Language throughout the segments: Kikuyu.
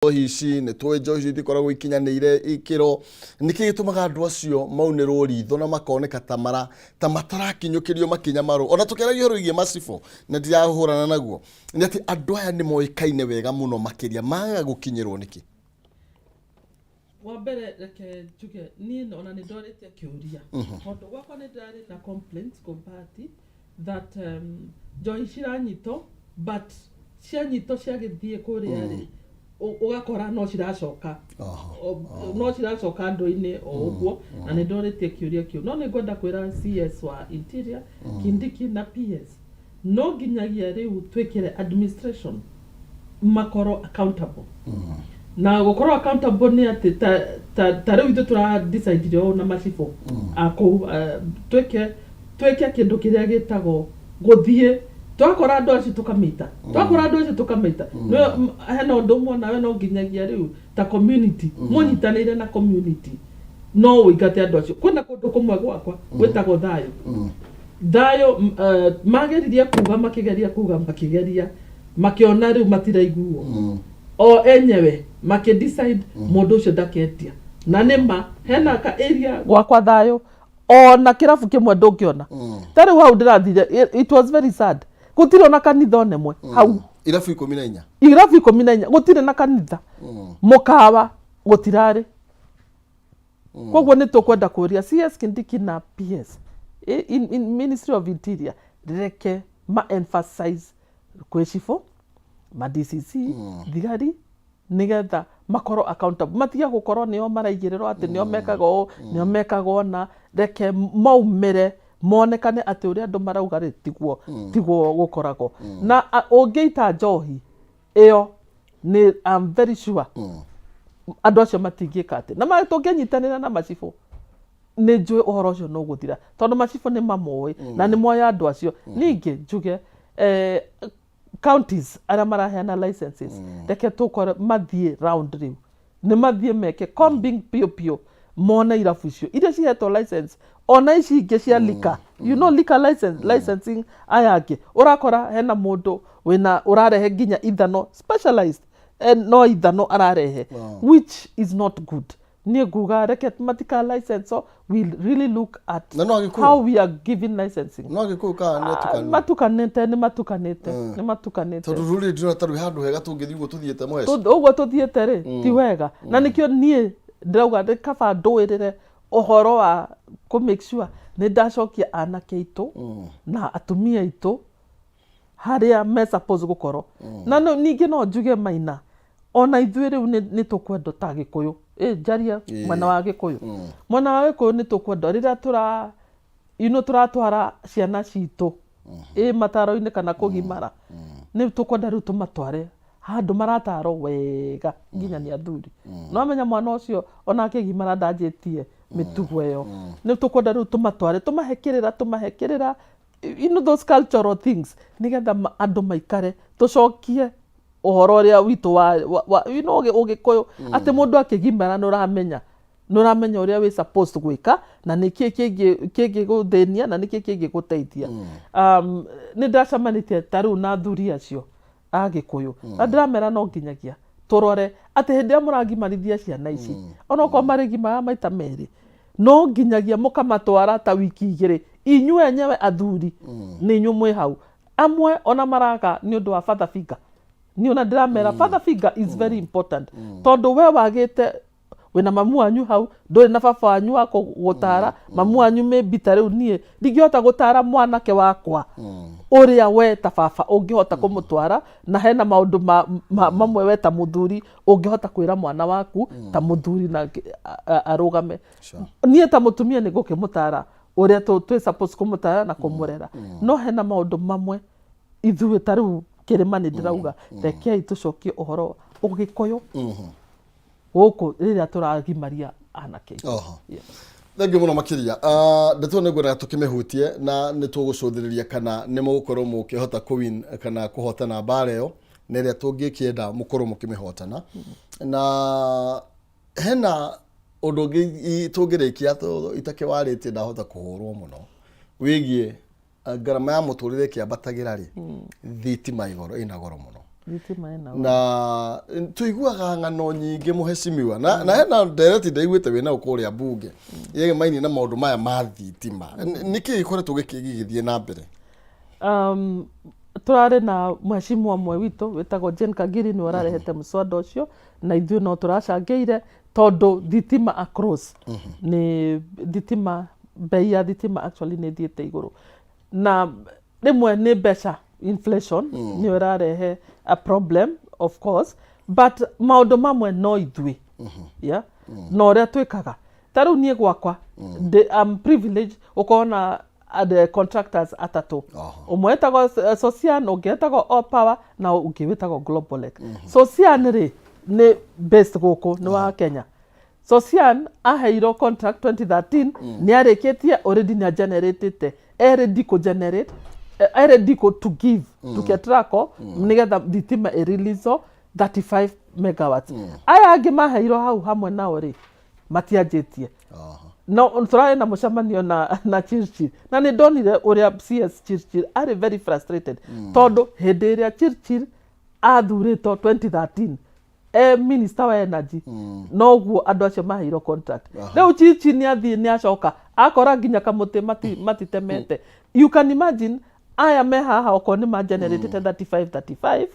Njohi ici nĩ tũĩ njohi ici itikoragwo ikinyanĩire ikĩro. Nĩkĩ gĩtũmaga andũ acio maunĩrwo ritho na makoneka ta mara ta matarakinyũkĩrio makinya marũ? Ona tũkĩaragia ũhoro wĩgiĩ macibũ na ndirahũrana naguo, nĩ atĩ andũ aya nĩ moĩkaine wega mũno makĩria, magaga gũkinyĩrwo nĩkĩ? Wa mbere reke njuge niĩ ona nĩ ndorĩtie kĩũria, tondũ gwakwa nĩ ndĩrarĩ na complaints kũ party that njohi ciranyitwo, but cianyitwo ciagĩthiĩ kũrĩa rĩ, ũgakora no ciracoka. No ciracoka andũ-inĩ o ũguo, na nĩ ndorĩtie kĩũria kĩu. No nĩ ngwenda kwĩra CS wa Interior Kindiki na PS, no nginyagia rĩu twĩkĩre administration makorwo accountable. Na gũkorwo accountable nĩ atĩ ta rĩu ithuĩ tũra decide ũũ na macibũ a kũu, twĩke kĩndũ kĩrĩa gĩtagwo gũthiĩ twakora andũ acio tũkamĩita, twakora andũ acio tũkamĩita. Hena ũndũ ũmwe nawe no nginyagia rĩu ta community mũnyitanĩire na community no ũingate andũ acio. Kwĩna kũndũ kũmwe gwakwa gwĩtagwo Thayũ. Thayũ, mageririe kuga, makĩgeria kuga, makĩgeria, makĩona rĩu matiraiguo, o enyewe makĩ decide mũndũ ũcio ndakendia. Na nĩ ma hena ka area gwakwa Thayũ ona kĩrabu kĩmwe ndũngĩona. Ta rĩu hau ndĩrathire, it was very sad, gũtirĩ ona kanitha ona ĩmwe hau. Irabu 14. Irabu 14, gũtirĩ na kanitha, mũkawa gũtirarĩ. Koguo nĩ tũkwenda kũria CS Kindiki na PS in Ministry of Interior, reke ma emphasize kwĩ cibũ, ma DCC, thigari, nĩgetha makorwo accountable, matige gũkorwo nĩo maraigĩrĩrwo atĩ nĩo mekaga ũũ, nĩo mekaga ũna. Reke maumĩre monekane atĩ ũrĩa andũ marauga rĩ, tiguo gũkoragwo. Na ũngĩita njohi ĩyo nĩ, I'm very sure andũ acio matingĩka atĩ na tũngĩnyitanĩra na macibũ, nĩ njũĩ ũhoro ũcio nĩ ũgũthira, tondũ macibũ nĩ mamoĩ na nĩ moĩ andũ acio. Ningĩ njuge counties arĩa maraheana licenses, reke tũkore mathiĩ round rĩu, nĩ mathiĩ meke combing piũ piũ, mone irabu icio iria cihetwo license, ona ici ingĩ cia liquor, liquor license, licensing aya angĩ. Ũrakora hena mũndũ wĩna ũrarehe nginya ithano specialized, no ithano ararehe, which is not good. Niĩ nguga reke matika license, we really look at Na no Agĩkũyũ? how we are giving licensing. No Agĩkũyũ kana nĩ Ah, atukanu? Matukanĩte, nĩ matukanĩte, nĩ matukanĩte. Tondũ rũrĩrĩ ndĩrona ta rwĩ handũ hega tũngĩthiĩ ũguo tũthiĩte mũheci. Ũguo tũthiĩte rĩ, ti wega, na nĩkĩo niĩ ndĩrauga nĩ kaba ndũĩrĩre ũhoro wa kũ make sure nĩ ndacokia anake aitũ na atumia aitũ harĩa me suppose gũkorwo. Na ningĩ no njuge Maina, ona ithuĩ rĩu nĩ tũkwendwo ta Gĩkũyũ, njarie mwena wa Gĩkũyũ, mwena wa Gĩkũyũ nĩ tũkwendwo rĩrĩa tũra tũratwara ciana citũ mataro-inĩ kana kũgimara, nĩ tũkwenda rĩu tũmatware handũ maratarwo wega nginya nĩ athuri. No amenya mwana ũcio ona akĩgimara ndanjĩtie mĩtugo ĩyo. Nĩ tũkwenda rĩu tũmatware, tũmahe kĩrĩra, tũmahe kĩrĩra, those cultural things, nĩgetha andũ maikare, tũcokie ũhoro ũrĩa witũ wa Ũgĩkũyũ, atĩ mũndũ akĩgimara nĩ ũramenya ũrĩa wĩ supposed gwĩka na nĩkĩ kĩngĩgũthĩnia na nĩkĩ kĩngĩgũteithia. Nĩ ndĩracemanĩtie ta rĩu na athuri acio a Gĩkũyũ na ndĩramera no nginyagia tũrore atĩ hĩndĩ ĩrĩa mũragimarithia ciana ici, onokorwo marĩgimaga maita merĩ, no nginyagia mũkamatwara ta wiki 2 inyuĩ enyewe athuri, nĩ inyuĩ mwĩ hau. Amwe ona maraga nĩ ũndũ wa father figure. Niĩ ona ndĩramera father figure is very important, tondũ we wagĩte wĩna mamu wanyu hau, ndũrĩ na baba wanyu wa gũtara mamu wanyu. Maybe ta rĩu niĩ ndingĩhota gũtara mwanake wakwa ũrĩa we ta baba ũngĩhota kũmũtwara, na hena maũndũ mamwe we ta mũthuri ũngĩhota kwĩra mwana waku ta mũthuri na arũgame. Niĩ ta mũtumia nĩ ngũkĩmũtara ũrĩa twĩ suppose kũmũtara na kũmũrera, no hena maũndũ mamwe ithuĩ ta rĩu kĩrĩma nĩ ndĩrauga rekei tũcokie ũhoro Ũgĩkũyũ gũkũ rĩrĩa tũragimaria anake aitũ. Yes. Thengiũ mũno makĩria. Ndeto nĩ ngwendaga tũkĩmĩhutie na nĩ tũgũcũthĩrĩria kana nĩ mũgũkorwo mũkĩhota kũwin kana kũhotana mbara ĩyo na ĩrĩa tũngĩkĩenda mũkorwo mũkĩmĩhotana. Na hena ũndũ ũngĩ tũngĩrĩkia itakĩwarĩtie, ndahota kũhũrwo mũno wĩgiĩ ngarama ya mũtũrĩre ĩkĩambatagĩra rĩ, thitima ĩna goro mũno. Thitima ĩna goro. Na tũiguaga ng'ano nyingĩ, mũhecimiwa, na hena ndereti ndaiguĩte wĩ nayo kũrĩa mbunge yegemainie na maũndũ maya ma thitima. Nĩkĩ gĩkoretwo gĩgĩthiĩ na mbere? Tũrarĩ na mheshimiwa ũmwe witũ wĩtagwo Jane Kagiri, nĩwe ũrarehete mũswada ũcio, na ithuĩ no tũracangĩire, tondũ thitima across nĩ thitima, bei ya thitima actually nĩ ĩthiĩte igũrũ, na rĩmwe nĩ mbeca, inflation nĩyo ĩrarehe a problem, of course, but maũndũ mamwe no ithuĩ, yeah? Na ũrĩa twĩkaga, ta rĩu niĩ gwakwa I'm privileged gũkorwo na the contractors atatũ. Ũmwe wĩtagwo Socian, ũngĩ wĩtagwo All Power, na ũngĩ wĩtagwo Globalec. Socian rĩ, nĩ based gũkũ, nĩ wa Kenya. Socian aheirwo contract 2013, nĩ arĩkĩtie already, nĩ ageneratĩte, e ready kũ generate, e ready to give to Ketraco nĩgetha thitima ĩrelease 35 megawatts. Aya angĩ maheirwo hau hamwe nao rĩ, matianjĩtie. No tũrarĩ na mũcemanio na Chirchir, na nĩ ndonire ũrĩa CS Chirchir arĩ very frustrated, tondũ hĩndĩ ĩrĩa Chirchir athurĩtwo 2013 e minister wa energy, noguo andũ acio maheirwo contract. Rĩu Chirchir nĩ athiĩ, nĩ acoka akora nginya kamũtĩ matitemete. You can imagine, aya me haha okorwo nĩ mageneratĩte 35 35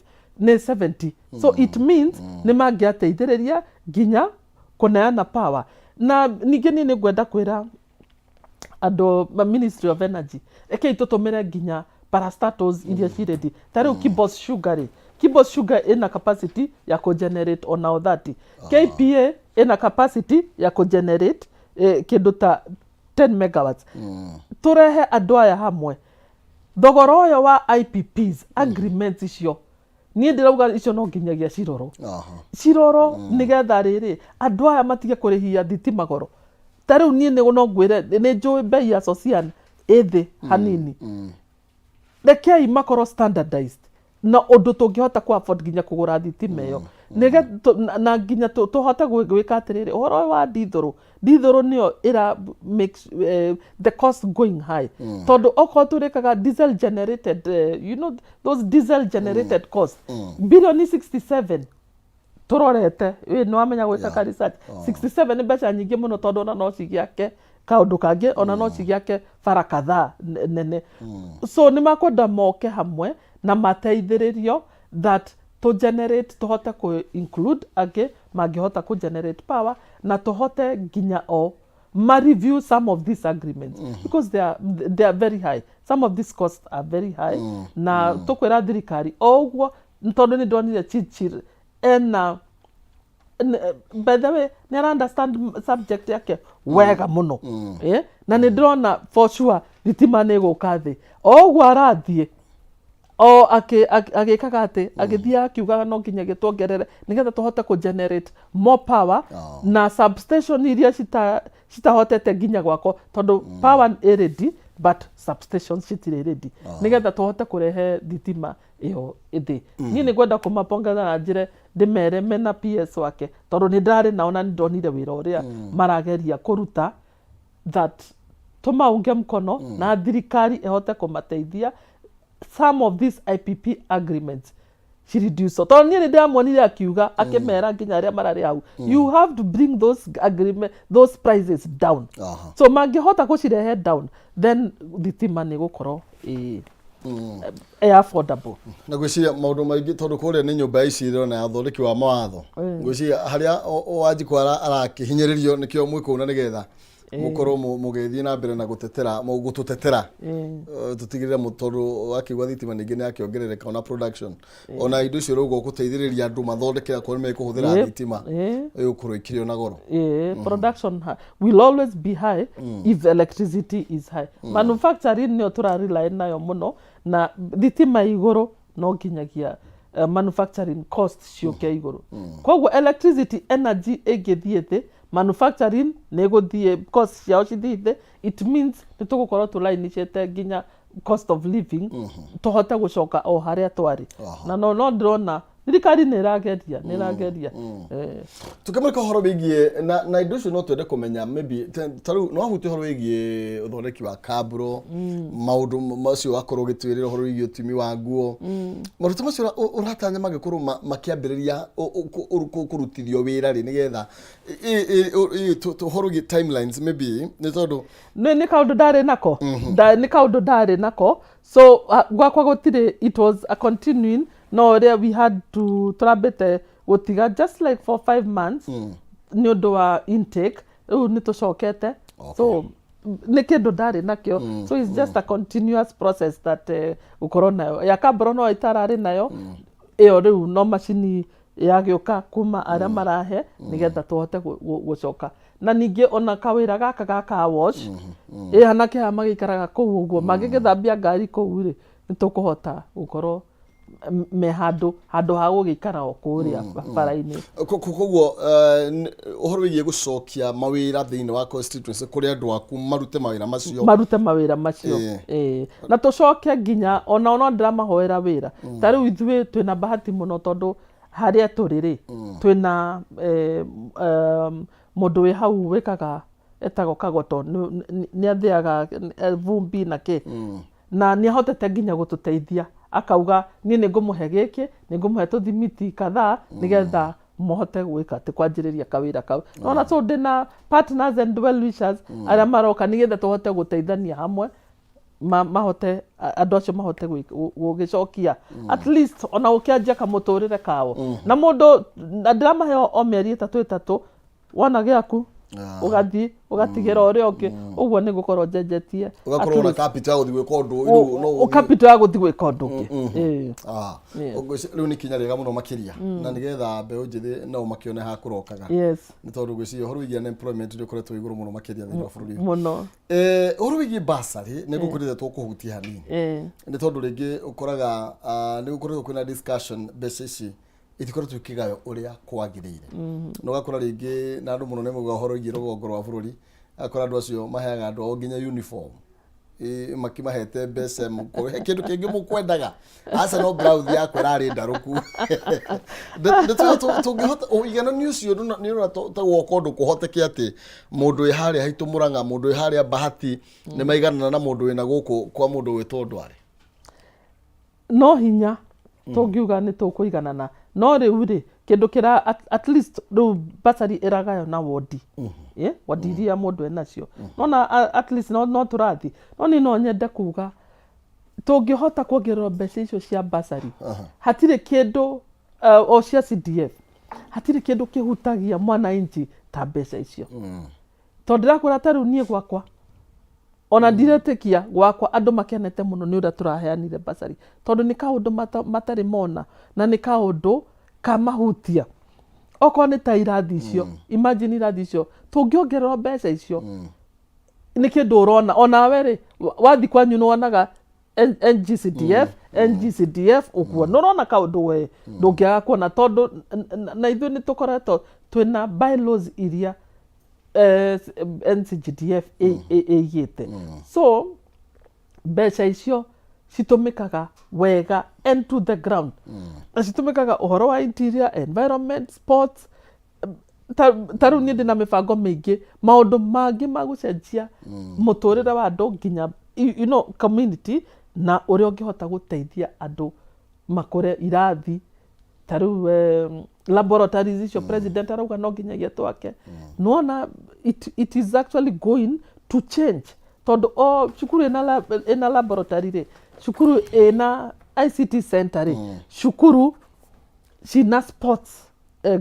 nĩ 70, so it means nĩ mangĩateithĩrĩria nginya kũneana power. Na ningĩ niĩ nĩ ngwenda kwĩra andũ Ministry of Energy, rekei tũtũmĩre nginya parastatals iria ci ready. Ta rĩu Kibos Sugar rĩ, Kibos Sugar ĩna capacity ya kũgenerate onao 30, KPA ĩna capacity ya kũgenerate kĩndũ ta 10 megawatts. Tũrehe andũ aya hamwe, thogora ũyũ wa IPPs agreements icio, niĩ ndĩrauga icio no nginyagia ciroro, ciroro, nĩgetha rĩrĩ andũ aya matige kũrĩhia thitima goro. Ta rĩu niĩ no ngwĩre nĩ njũĩ bei ya Socian ĩ thĩ hanini. Rekei makorwo standardized na ũndũ tũngĩhota kũ afford nginya kũgũra thitima ĩyo, na nginya tũhote gwĩka atĩrĩrĩ, ũhoro ũyũ wa ndithũrũ, ndithũrũ nĩyo ĩra makes the cost going high, tondũ okorwo tũrĩkaga diesel generated, you know those diesel generated cost, bilioni 67 tũrorete ĩ, nĩ wamenya gwĩka ka research. 67 nĩ mbeca nyingĩ mũno, tondũ ona no cigĩake kaũndũ kangĩ, ona no cigĩake bara kadhaa nene. So nĩ makwenda moke hamwe na mateithĩrĩrio that to generate, tũhote kũ include angĩ mangĩhota kũ generate power, na tũhote nginya o ma review some of these agreements, because they are very high. Some of these costs are very high. Na tũkwĩra thirikari o ũguo, tondũ nĩ ndonire Chirchir ena by the way, nĩ ara understand subject yake wega mũno, na nĩ ndĩrona for sure thitima nĩ ĩgũka thĩ o ũguo arathiĩ o agĩkaga atĩ agĩthiĩ akiugaga no nginyagia tuongerere nĩgetha tũhote kũ generate more power na substation iria citahotete nginya gwakwo, tondũ power ĩ ready but substations citirĩ ready, nĩgetha tũhote kũrehe thitima ĩyo ĩthĩ. Niĩ nĩ ngwenda kũmapongeza na njĩre ndĩmere mena PS wake, tondũ nĩ ndĩrarĩ nao na nĩ ndonire wĩra ũrĩa marageria kũruta, that tũmaunge mkono na thirikari ĩhote kũmateithia some of these IPP agreements cireduce, tondũ niĩ nĩ ndĩramuonire akiuga, akĩmera nginya arĩa mararĩ hau, "You have to bring those agreement, those prices down." So mangĩhota gũcirehe down, then thitima nĩ gũkorwo ĩ affordable. Na ngwĩciria maũndũ maingĩ, tondũ kũrĩa nĩ nyũmba ya icirĩro na ya thondeki wa mawatho, ngwĩciria harĩa Wanjikũ arakĩhinyĩrĩrio nĩkĩo mwĩ kũu, na nĩgetha mũkorwo mũgĩthiĩ na mbere na gũtetera gũtũtetera, tũtigĩrĩre tondũ wakĩgua thitima ningĩ nĩ yakĩongerereka, ona production, ona indo icio rĩu gũteithĩrĩria andũ mathondeke akorwo nĩ mekũhũthĩra thitima ĩgũkorwo ĩkĩrĩ ona goro. Production will always be high if electricity is high. Manufacturing nĩyo tũrarely nayo mũno, na thitima igũrũ no nginyagia manufacturing cost ciũke igũrũ. Koguo electricity, energy ĩngĩthiĩ thĩ, manufacturing nĩ ĩgũthiĩ, cost ciao cithiĩ thĩ. It means nĩ tũgũkorwo tũlainicĩte nginya cost of living, tũhote gũcoka o harĩa twarĩ. Na no ndĩrona Thirikari nĩ ĩrageria, nĩ ĩrageria. Tũkĩmũrĩka ũhoro wĩgiĩ na indo icio, no twende kũmenya maybe ta rĩu no wahutia ũhoro wĩgiĩ ũthondeki wa kamburo, maũndũ macio wakorwo ũgĩtwĩrĩra ũhoro wĩgiĩ ũtumi wa nguo, maũndũ ta macio ũratanya magĩkorwo makĩambĩrĩria kũrutithio wĩra rĩ, nĩgetha ũhoro wĩgiĩ timelines maybe, nĩ tondũ Nĩ kaũndũ ndarĩ nako. Nĩ kaũndũ ndarĩ nako, so gwakwa gũtirĩ, it was a continuing, no ũrĩa we had to tũrambĩte gũtiga just like for 5 months nĩ ũndũ wa intake. Rĩu nĩ tũcokete. So nĩ kĩndũ ndarĩ nakĩo, so it's just a continuous process that gũkorwo nayo ya kamboro no itararĩ nayo ĩyo. Rĩu no macini yagĩũka kuma arĩa marahe nĩgetha tũhote gũcoka. Na ningĩ ona kawĩra gaka ga car wash, ĩ anake aya magĩikaraga kũu ũguo magĩgĩthambia ngari kũu rĩ, nĩ tũkũhota gũkorwo me handũ ha gũgĩikara o kũrĩa bara-inĩ. Koguo ũhoro wĩgiĩ gũcokia mawĩra thĩinĩ wa constituency kũrĩ andũ aku marute mawĩra macio. Marute mawĩra macio. Ĩĩ. Na tũcoke nginya ona no ndĩramahoera wĩra. Ta rĩu ithuĩ twĩna bahati mũno tondũ harĩa tũrĩ rĩ, twĩna mũndũ wĩ hau wĩkaga etagwo Kagoto, nĩ athĩaga vumbi na kĩ, na nĩ ahotete nginya gũtũteithia, akauga niĩ nĩ ngũmũhe gĩkĩ, nĩ ngũmũhe tũthimiti kadhaa nĩgetha mũhote gwĩka atĩ kwanjĩrĩria kawĩra kau. Nona, so ndĩna partners and well wishers arĩa maroka nĩgetha tũhote gũteithania hamwe, mahote andũ acio mahote gũgĩcokia at least ona gũkĩanjia kamũtũrĩre kao. Na mũndũ na ndĩramahe o mĩeri 3 3, wona gĩaku ũgathiĩ ũgatigĩra ũrĩa ũngĩ. Ũguo nĩ ngũkorwo njenjetie. Ũgakorwo na capital ya gũthiĩ gwĩka ũndũ rĩu no ũthiĩ- Capital ya gũthiĩ gwĩka ũndũ ũngĩ. Ĩĩ. Rĩu nĩ ikinya rĩega mũno makĩria, na nĩgetha mbeũ njĩthĩ nao makĩone ha kũrokaga, nĩ tondũ ngwĩciria ũhoro wĩgiĩ unemployment nĩ ũkoretwo igũrũ mũno makĩria thĩinĩ wa bũrũri ũyũ. Mũno. Ũhoro wĩgiĩ bursary nĩ ngũkwĩrĩte tũkũhutia hanini, nĩ tondũ rĩngĩ ũkoraga nĩ gũkoretwo kwĩna discussion mbeca ici itikoretwo ikĩgayo ũrĩa kwagĩrĩire, na ũgakora rĩngĩ na andũ mũno nĩ maugaga ũhoro wĩgiĩ rũgongo rwa bũrũri, agakora andũ acio maheaga andũ ao nginya uniform. Makĩmahete mbeca he kĩndũ kĩngĩ mũkwendaga, aca no blouse yakwa ĩrarĩ ndarũku. Tũngĩhota ũiganania ũcio nĩ ũrona ta gwoka ũndũ kũhoteke atĩ mũndũ wĩ harĩa haitũ Mũrang'a, mũndũ wĩ harĩa Bahati nĩ maiganana na mũndũ wĩna gũkũ kwa mũndũ wĩtwo Ndware? No hinya tũngiuga nĩ tũkũiganana, no rĩu rĩ kĩndũ kĩra at least rĩu bursary ĩragayo na wodi, wodi iria mũndũ enacio. Nona at least no tũrathiĩ, no niĩ no nyende kuga tũngĩhota kuongererwo mbeca icio cia bursary, hatirĩ kĩndũ o cia CDF, hatirĩ kĩndũ kĩhutagia mwananchi ta mbeca icio, tondũ ndĩrakwĩra ta rĩu niĩ gwakwa ona ndiretĩkia gwakwa andũ makenete mũno nĩ ũrĩa tũraheanire bursary, tondũ nĩ kaũndũ matarĩ mona na nĩ kaũndũ kamahutia. Okorwo nĩ ta irathi icio, imagine irathi icio tũngĩongererwo mbeca icio, nĩ kĩndũ ũrona onawe rĩ, wathi kwanyu nĩ wonaga NGCDF, NGCDF ũguo nĩ ũrona kaũndũ we ndũngĩaga kuona, tondũ na ithuĩ nĩ tũkoretwo twĩna bylaws iria NCGDF ĩigĩte. So mbeca icio citũmĩkaga wega and to the ground, na citũmĩkaga ũhoro wa interior, environment, sports. Ta rĩu niĩ ndĩna mĩbango mĩingĩ, maũndũ mangĩ ma gũcenjia mũtũrĩre wa andũ nginya community, na ũrĩa ũngĩhota gũteithia andũ makũre irathi, ta rĩu laboratories icio president arauga no nginyagia twake. Nĩwona it is actually going to change, tondũ o cukuru ĩna laboratory rĩ, cukuru ĩna ICT center rĩ, cukuru cina sports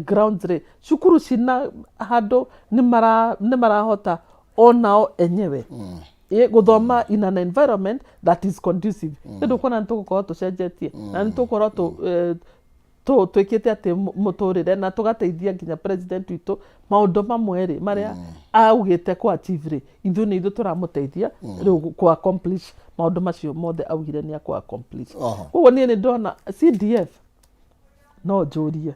grounds rĩ, cukuru cina handũ nĩ marahota onao enyewe gũthoma in an environment that is conducive. Nĩ ndũkuona nĩ tũgũkorwo tũcenjetie na nĩ tũgũkorwo twĩkĩte atĩ mũtũrĩre na tũgateithia nginya president witũ maũndũ mamwe rĩ marĩa augĩte kũ achieve rĩ, ithuĩ nĩ ithuĩ tũramũteithia rĩu kũ accomplish maũndũ macio mothe augire nĩ akũ accomplish. Koguo niĩ nĩ ndĩrona CDF, no njũrie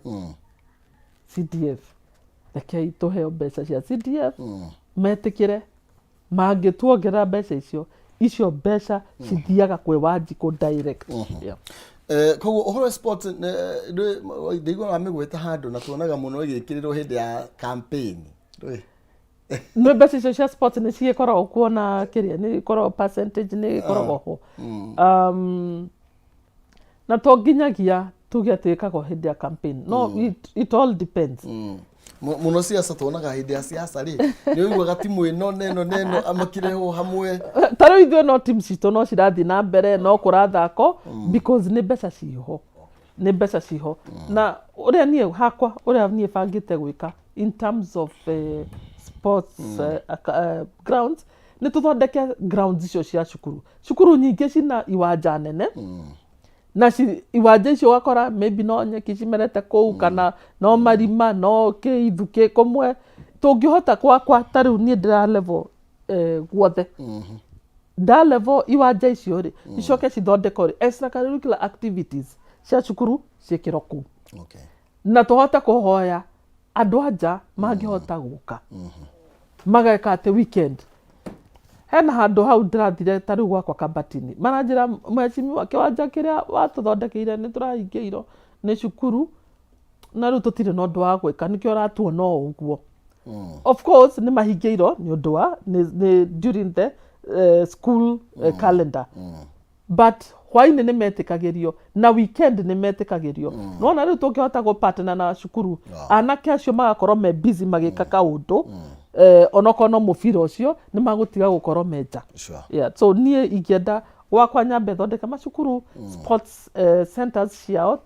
CDF, rekei tũheo mbeca cia CDF, metĩkĩre mangĩtuongerera mbeca icio, icio mbeca cithiaga kwĩ Wanjikũ direct. Yeah. Koguo ũhoro wa sports ndĩigua wamĩgweta handũ na tuonaga mũno ĩgĩkĩrĩrwo hĩndĩ ya campaign. Ndũĩ? Nĩ mbeca icio cia sports nĩ cigĩkoragwo kuo na kĩrĩa nĩ ikoragwo percentage nĩ ĩkoragwo ho na to nginyagia tuge atĩ ĩkagwo hĩndĩ ya campaign no it all depends. Mũno siasa tuonaga hĩndĩ ya siasa rĩ, nĩ ũiguaga timu ĩno na ĩno na ĩno makĩrehwo hamwe. Ta rĩu ithuĩ no team citũ no cirathiĩ na mbere no kũrathako because nĩ mbeca ciho, nĩ mbeca ciho. Na ũrĩa niĩ hakwa, ũrĩa niĩ bangĩte gwĩka in terms of sports grounds, nĩ tũthondeke grounds icio cia cukuru. Cukuru nyingĩ cina iwanja nene na iwanja icio ũgakora maybe no nyeki cimerete kũu kana no marima no kĩithukĩ kũmwe. Tũngĩhota gwakwa, ta rĩu niĩ ndĩra level guothe nda level iwanja icio rĩ, icoke cithondekwo rĩ, extracurricular activities cia cukuru ciĩkĩrwo kũu na tũhote kũhoya andũ anja mangĩhota gũka mageka atĩ weekend hena handũ hau ndĩrathire. Ta rĩu gwakwa Kabatini maranjĩra, "Mheshimiwa, kĩwanja kĩrĩa watũthondekeire nĩ tũrahingĩirwo nĩ cukuru na rĩu tũtirĩ na ũndũ wa gwĩka, nĩkĩo ũratuona o ũguo." Of course nĩ mahingĩirwo nĩ ũndũ wa nĩ during the school calendar, but hwainĩ nĩ metĩkagĩrio na weekend nĩ metĩkagĩrio. Nona rĩu tũngĩhota gũ partner na cukuru, anake acio magakorwo me busy magĩka kaũndũ, onokorwo no mũbira ũcio, nĩ magũtiga gũkorwo me nja. Yeah, so niĩ ingĩenda gwakwa nyambe thondeke macukuru sports centers ciao,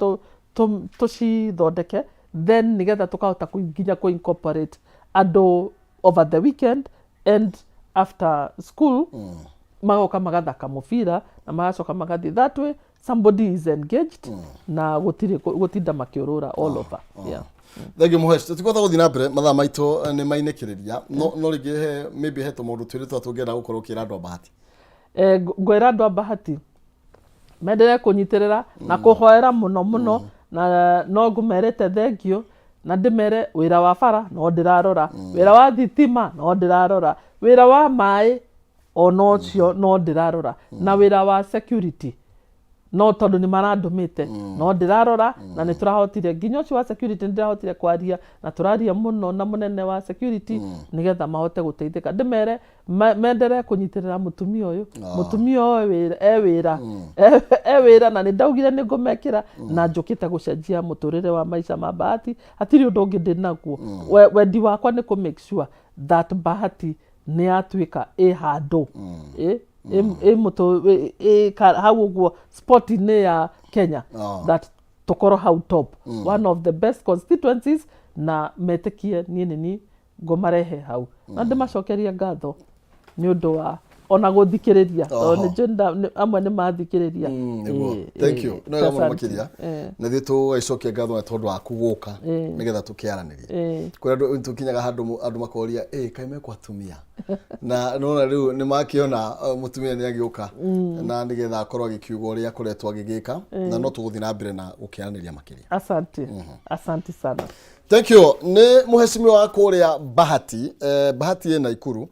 tũcithondeke, then nĩgetha tũkahota nginya kũ incorporate andũ over the weekend and after school, magoka magathaka mũbira na magacoka magathiĩ. That way somebody is engaged na gũtirĩ gũtinda makĩũrũra all over, yeah. Thengiũ mũhesh, tũtikũhota gũthiĩ na mbere, mathaa maitũ nĩ mainĩkĩrĩria, no rĩngĩ he maybe he tũmaũndũ twĩrĩ twa tũngĩenda gũkorwo ũkĩra andũ a Bahati. Ngwĩra andũ a Bahati menderee kũnyitĩrĩra na kũhoera mũno mũno, na no ngũmerĩte thengiũ na ndĩmere wĩra wa bara no ndĩrarora, wĩra wa thitima no ndĩrarora, wĩra wa maĩ ona ũcio no ndĩrarora, na wĩra wa security no tondũ nĩ marandũmĩte no ndĩrarora. Na nĩ tũrahotire nginya ũcio wa security, nĩ ndĩrahotire kwaria na tũraria mũno na mũnene wa security nĩgetha mahote gũteithĩka. Ndĩmere menderee kũnyitĩrĩra mũtumia ũyũ. Mũtumia ũyũ wĩra e wĩra e wĩra, na nĩ ndaugire nĩ ngũmekĩra na njũkĩte gũcenjia mũtũrĩre wa maica ma Bahati. Hatirĩ ũndũ ũngĩ ndĩ naguo. Wendi wakwa nĩ kũ make sure that Bahati nĩ yatuĩka ĩ handũ ĩ mũtũ ĩ hau ũguo sport-inĩ ya Kenya, that tũkorwo hau top, one of the best constituencies, na metĩkie niĩ nĩ ni ngũmarehe hau na ndĩmacokerie ngatho nĩ ũndũ wa ona gũthikĩrĩria, tondũ nĩ njũĩ amwe nĩ mathikĩrĩria. Nĩguo. Thank you. Nĩ wega mũno asante. Makĩria na ithuĩ tũgagĩcokia ngatho nĩ tondũ waku gũka nĩgetha tũkĩaranĩrie. Kũrĩ andũ tũkinyaga handũ andũ makoria, "Ĩ kaĩ mekwo atumia?" Na nona rĩu nĩ makĩona mũtumia nĩ agĩũka na nĩgetha akorwo agĩkiuga ũrĩa akoretwo agĩgĩka, na no tũgũthiĩ na mbere na gũkĩaranĩria makĩria. Asante, asante sana. Thank you. Nĩ mũhecimiwa wa kũrĩa Bahati, Bahati ĩ Naikuru,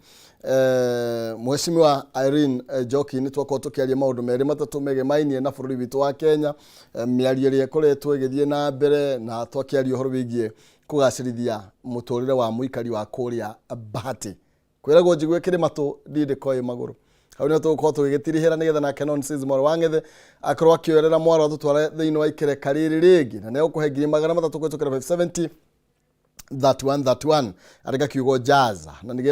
mũhecimiwa Irene Njoki. Nĩ twakorwo tũkĩaria maũndũ merĩ matatũ megemainie na bũrũri witũ wa Kenya, mĩario ĩrĩa ĩkoretwo ĩgĩthiĩ na mbere, na twakĩaria ũhoro wĩgiĩ kũgacĩrithia mũtũrĩre wa mũikari wa kũrĩa Bahati. Kwĩragwo njigue kĩrĩ matũ ndindĩko ĩ magũrũ. Hau nĩho tũgũkorwo tũgĩgĩtirihĩra nĩgetha nake Nonsense Mwaro wa Ng'ethe akorwo akĩoerera mwaro atũtware thĩinĩ wa ikereka rĩrĩ rĩngĩ, na nĩegũkũhe 300,000 kũhĩtũkĩra 570 31 31, andĩka kiugo jaza na nĩgetha